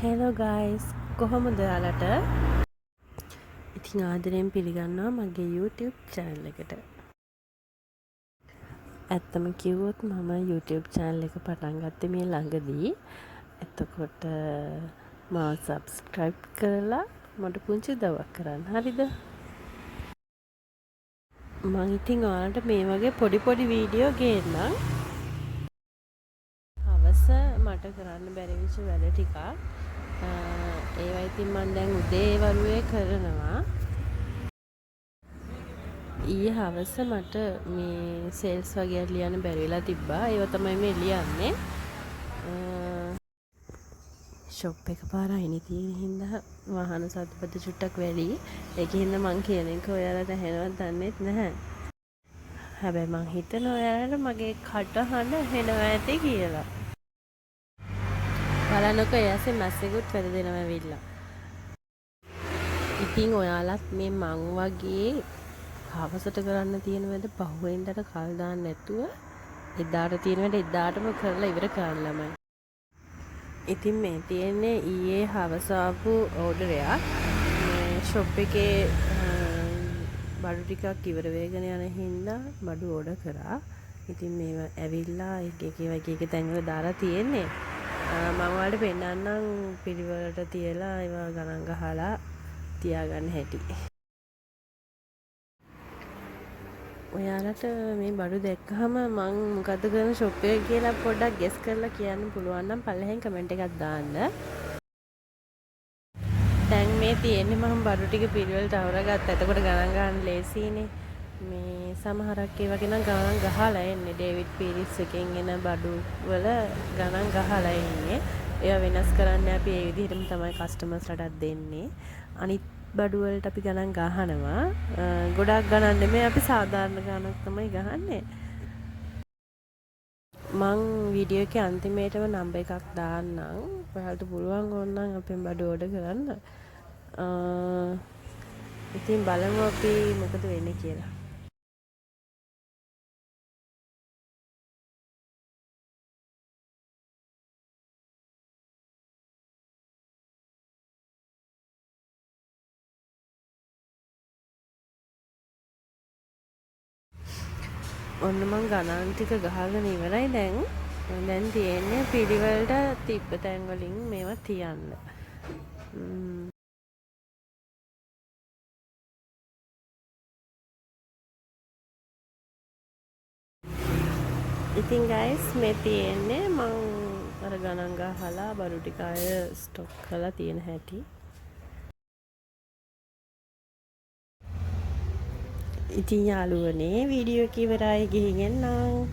Hello guys, කොහොමද ඔයාලට? ඉතින් ආදරයෙන් පිළිගන්නවා මගේ YouTube channel එකට. ඇත්තම කිව්වොත් මම YouTube channel එක පටන් ගත්තේ මේ ළඟදී. එතකොට මාව subscribe කරලා මට පුංචි උදව්වක් කරන්න. හරිද? මං ඉතින් ඔයාලට මේ වගේ පොඩි පොඩි වීඩියෝ ගේන්නම්. හවස මට කරන්න බැරි වෙච්ච වැඩ ටිකක්. ඒවා ඉතින් මං දැන් උදේ වරුවේ කරනවා. ඊයේ හවස මට මේ සේල්ස් වගේක් ලියන්න බැරි වෙලා තිබ්බා. ඒවා තමයි මේ ලියන්නේ. ෂොප් එක පාර අයිනේ තියෙන හින්දා වාහන සද්දපද චුට්ටක් වැඩි. ඒක හින්දා මං කියන එක ඔයාලට ඇහෙනවද දන්නෙත් නැහැ. හැබැයි මං හිතනවා ඔයාලට මගේ කටහඬ ඇහෙනවා ඇති කියලා. බලන්නකෝ ඒ ඇසේ මැස්සෙකුත් වැද දෙනවා ඇවිල්ලා. ඉතින් ඔයාලත් මේ මං වගේ හවසට කරන්න තියෙන වැඩ පහුවෙනිදාට කල් දාන්න නැතුව එදාට තියෙන වැඩ එදාටම කරලා ඉවර කරන්න ළමයි. ඉතින් මේ තියෙන්නේ ඊයේ හවස ආපු ඕඩරයක්. මේ ෂොප් එකේ බඩු ටිකක් ඉවර වෙගෙන යන හින්දා බඩු ඕඩර් කරා. ඉතින් මේවා ඇවිල්ලා එක එක ඒවා එක එක තැන්වල දාලා තියෙන්නේ. මම ඔයාලට පෙන්නන්නම් පිළිවෙලට තියලා ඒවා ගණන් ගහලා තියාගන්න හැටි. ඔයාලට මේ බඩු දැක්කහම මං මොකද්ද කරන ෂොප් එක කියලා පොඩ්ඩක් ගෙස් කරලා කියන්න පුළුවන් නම් පල්ලෙහෙන් කමෙන්ට් එකක් දාන්න. දැන් මේ තියෙන්නේ මං බඩු ටික පිළිවෙලට අහුරගත්තා. එතකොට ගණන් ගන්න ලේසියිනේ. මේ සමහරක් ඒ වගේ නම් ගණන් ගහලා එන්නේ. ඩේවිඩ් පීරිස් එකෙන් එන බඩු වල ගණන් ගහලා එන්නේ. ඒවා වෙනස් කරන්න අපි ඒ විදිහටම තමයි කස්ටමර්ස්ලටත් දෙන්නේ. අනිත් බඩු වලට අපි ගණන් ගහනවා. ගොඩක් ගණන් නෙමෙයි, අපි සාධාරණ ගණනක් තමයි ගහන්නේ. මං වීඩියෝ එකේ අන්තිමේටම නම්බර් එකක් දාන්නම්. ඔයාලට පුළුවන් ඕනනම් අපෙන් බඩු ඕඩර් කරන්න. ඉතින් බලමු අපි මොකද වෙන්නේ කියලා. ඔන්න මං ගණන් ටික ගහගෙන ඉවරයි දැන්. දැන් තියෙන්නේ පිළිවෙලට තිබ්බ තැන් වලින් මේවා තියන්න. ඉතින් ගයිස් මේ තියෙන්නේ මං අර ගණන් ගහලා බඩු ටික අය ස්ටොක් කරලා තියෙන හැටි. ඉතින් යාළුවනේ වීඩියෝ එක ඉවරයි, ගිහින් එන්නම්.